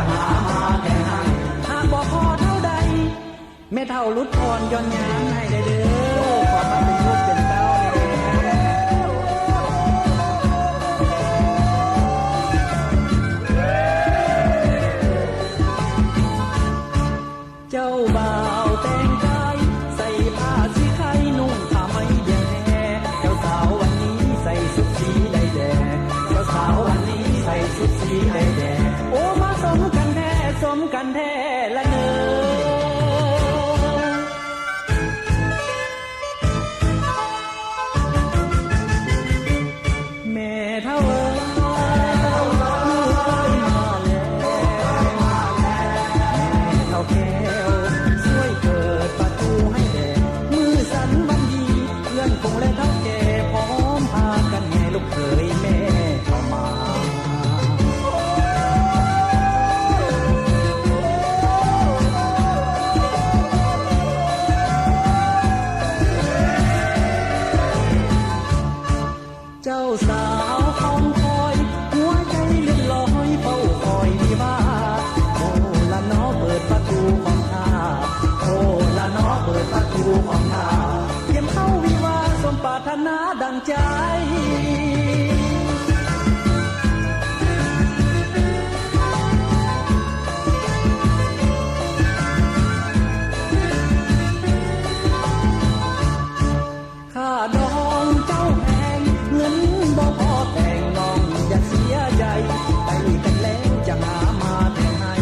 ຫາມາແຕ່ງໃຫ້ ຫາກບໍ່ພໍເທົ່າໃດ ແມ່ເຖົ້າຫຼຸດຜ່ອນຢ່ອນຍານໃຫ້ແດ່ເດີ ຂໍມາເປັນລູກເປັນເຕົ້າແດ່. ເຈົ້າບ່າວແຕ່ງກາຍ ໃສ່ຜ້າສີໄຂ່ ນຸ່ງຜ້າໄໝວຽງແຮ ເຈົ້າສາວວັນນີ້ໃສ່ຊຸດສີໃດແດ່ ເຈົ້າສາວວັນນີ້ໃສ່ຊຸດສີໃດແດ່ ໂອ້ ມາສົມກັນແທ້ ສົມກັນແທ້ລະເນີ. ແມ່ເຖົ້າເອີຍ ລູກເຂີຍມາແລ້ວ ແມ່ເຖົ້າແກ້ວ ຊ່ວຍເປີດປະຕູໃຫ້ແດ່ ມື້ສັນວັນດີ ເພື່ອນຝູງແລະເຖົ້າແກ່ ພ້ອມພາກັນແຫ່ລູກເຂີຍແມ່ເຂົ້າມາ. ເຈົ້າສາວຂອງຂ້ອຍ ຫົວໃຈເລື່ອນລອຍ ເຝົ້າຄອຍວິວາ ໂອ້ລະໜໍ ເປີດປະຕູຂອງຂ້າ ໂອ້ລະໜໍ ເປີດປະຕູຂອງຂ້າ ກຽມເຂົ້າວິວາ ສົມປາດຖະໜາດັ່ງໃຈ. ຄ່າດອງເຈົ້າແພງ ເງິນບໍ່ພໍແຕ່ງ ນ້ອງຢ່າເສຍໃຈ ໄດ້ກັນແລ້ວຈະຫາມາແຕ່ງໃຫ້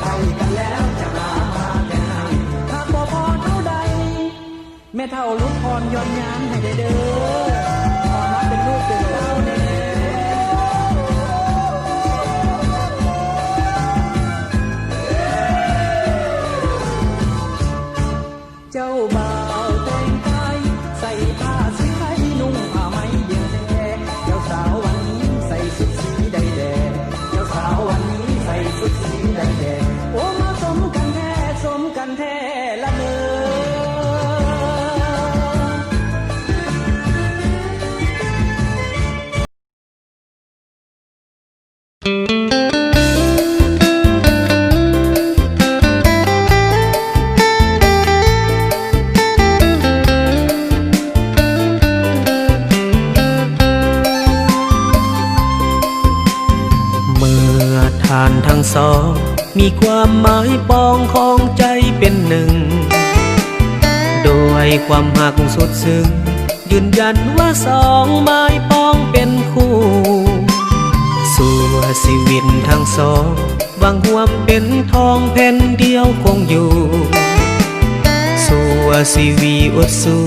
ໄດ້ກັນແລ້ວຈະຫາມາແຕ່ງໃຫ້ ຫາກບໍ່ພໍເທົ່າໃດ ແມ່ເຖົ້າຫຼຸດຜ່ອນຢ່ອນຍານໃຫ້ແດ່ເດີ ຂໍມາເປັນລູກເປັນເຕົ້າແດ່. ເຈົ້າບ່າວແຕ່ງກາຍ ໃສ່ຜ້າສີໄຂ່ ນຸ່ງຜ້າໄໝວຽງແຮ ເຈົ້າສາວວັນນີ້ໃສ່ຊຸດສີໃດແດ່ ເຈົ້າສາວວັນນີ້ໃສ່ຊຸດສີໃດແດ່ ໂອ້ ມາສົມກັນແທ້ ສົມກັນແທ້ລະເນີ. ເມື່ອທ່ານທັງສອງ ມີຄວາມໝາຍປອງຂອງໃຈເປັນໜຶ່ງ ດ້ວຍຄວາມຮັກສຸດຊຶ້ງ ຢືນຢັນວ່າສອງໝາຍປອງເປັນຄູ່ ຊົ່ວຊີວິດທັງສອງ ຫວັງຮ່ວມເປັນທອງແຜ່ນດຽວຄົງຢູ່ ຊົ່ວຊີວິດອົດສູ້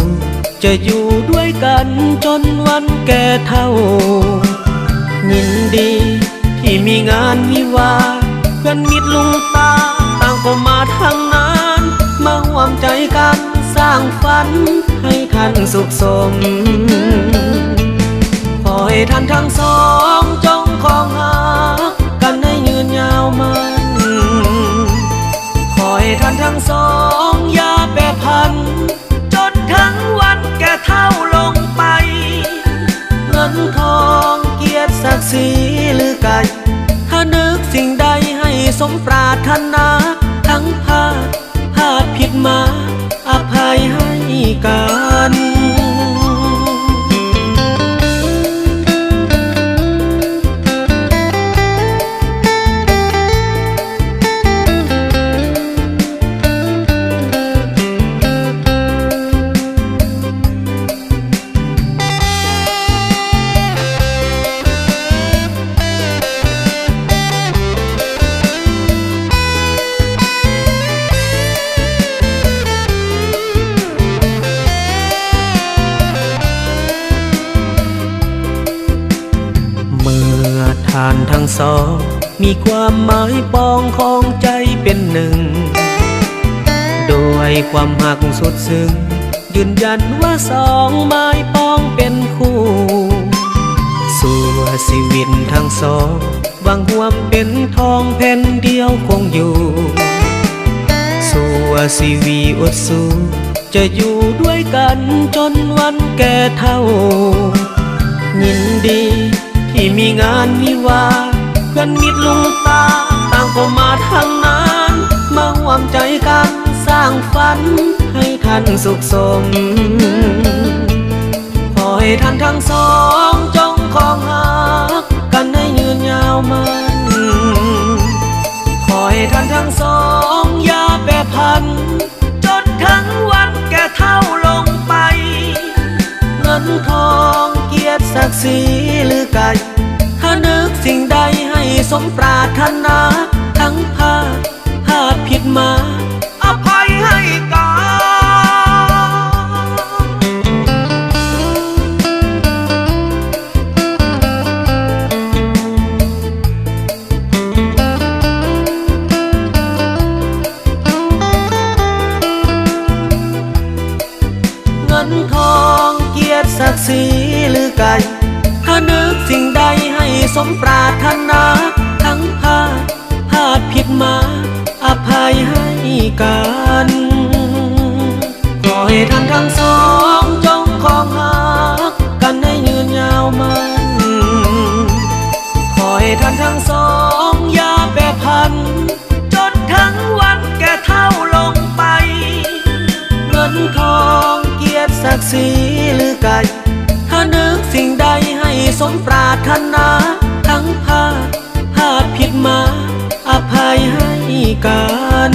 ຈະຢູ່ດ້ວຍກັນຈົນວັນແກ່ເຖົ້າ ຍິນດີທີ່ມີງານວິວາ ເພື່ອນມິດລຸງປ້າຕ່າງກໍມາທັງນັ້ນ ມາຮ່ວມໃຈກັນສ້າງຝັນໃຫ້ທ່ານສຸກສົມ ຂໍໃຫ້ທ່ານທັງສອງຈົ່ງຄອງຮັກກັນໃຫ້ຍືນຍາວໝັ້ນ ຂໍໃຫ້ທ່ານທັງສອງຢ່າແປຜັນ ຈົນເຖິງວັນແກ່ເຖົ້າລົງໄປ ເງິນທອງກຽດສັກສີຫຼືໄກ ຖ້ານຶກສິ່ງໃດໃຫ້ສົມປາດຖະໜາ ທັງພາດພາດຜິດມາ ອະໄພໃຫ້ກັນ. ເມື່ອທ່ານທັງສອງ ມີຄວາມໝາຍປອງຂອງໃຈເປັນໜຶ່ງ ດ້ວຍຄວາມຮັກສຸດຊຶ້ງ ຢືນຢັນວ່າສອງໝາຍປອງເປັນຄູ່ ຊົ່ວຊີວິດທັງສອງ ຫວັງຮ່ວມເປັນທອງແຜ່ນດຽວຄົງຢູ່ ຊົ່ວຊີວິດອົດສູ້ ຈະຢູ່ດ້ວຍກັນຈົນວັນແກ່ເຖົ້າ ຍິນດີທີ່ມີງານວິວາ ເພື່ອນມິດລຸງປ້າຕ່າງ ເຂົ້າມາທາງນັ້ນ ມາຮ່ວມໃຈກັນສ້າງຝັນໃຫ້ທ່ານສຸກສົມ. ຂໍໃຫ້ທ່ານທັງສອງຈົ່ງຄອງຮັກກັນໃຫ້ຍືນຍາວໝັ້ນ. ຂໍໃຫ້ທ່ານທັງສອງຢ່າແປຜັນ ຈົນເຖິງວັນແກ່ເຖົ້າລົງໄປ. ເງິນທອງກຽດສັກສີຫຼືໄກ ຖ້ານຶກສິ່ງໃດໃຫ້ສົມປາດຖະໜາ ທັງພາດ ຖ້າຜິດມາ ອະໄພໃຫ້ກັນ. ເງິນທອງກຽດສັກສີຫຼືໄກ ຖ້ານຶກສິ່ງໃດໃຫ້ສົມປາດຖະໜາ ທັງພາດ ພາດຜິດມາ ອະໄພໃຫ້ກັນ. ຂໍໃຫ້ທ່ານທັງສອງຈົ່ງຄອງຮັກກັນໃຫ້ຍືນຍາວໝັ້ນ. ຂໍໃຫ້ທ່ານທັງສອງຢ່າແປຜັນ ຈົນເຖິງວັນແກ່ເຖົ້າລົງໄປ. ເງິນທອງກຽດສັກສີຫຼືໄກ ຖ້ານຶກສິ່ງໃດໃຫ້ສົມປາດຖະໜາ ທັງພາດ ພາດຜິດມາ ອະໄພໃຫ້ກັນ.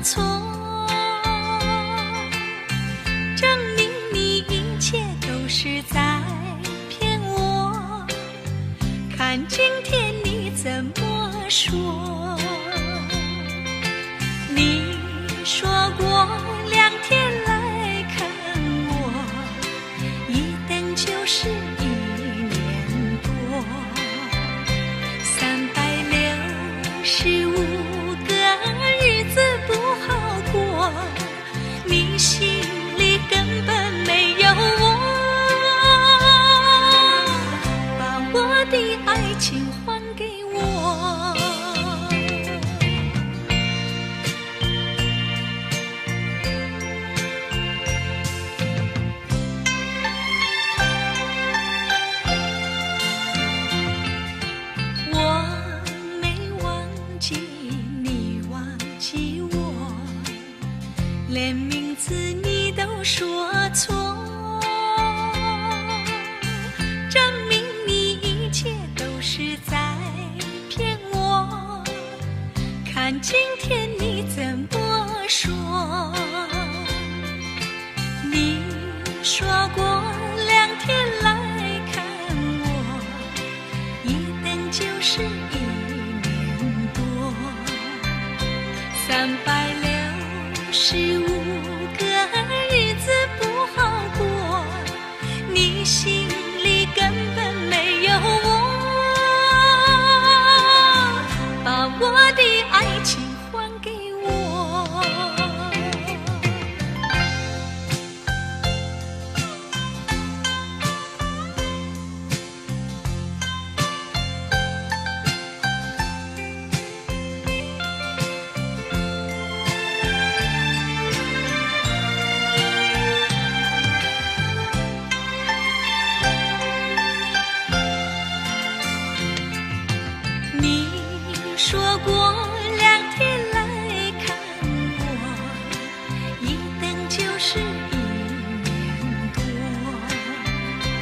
错，证明你一切都是在骗我。看今天你怎么说？你说过两天来看我，一等就是一年多。三百六十五个日子不好过，你心里根本没有我，把我的爱情还给我。我没忘记你忘记我，连名字你都说错，证明你一切都是在骗我。看今天你怎么说？你说过两天来看我，一等就是一年多。三百六十五个日子不好过，你心里根本没有我，把我的爱情还给我。你说过两天来看我，一等就是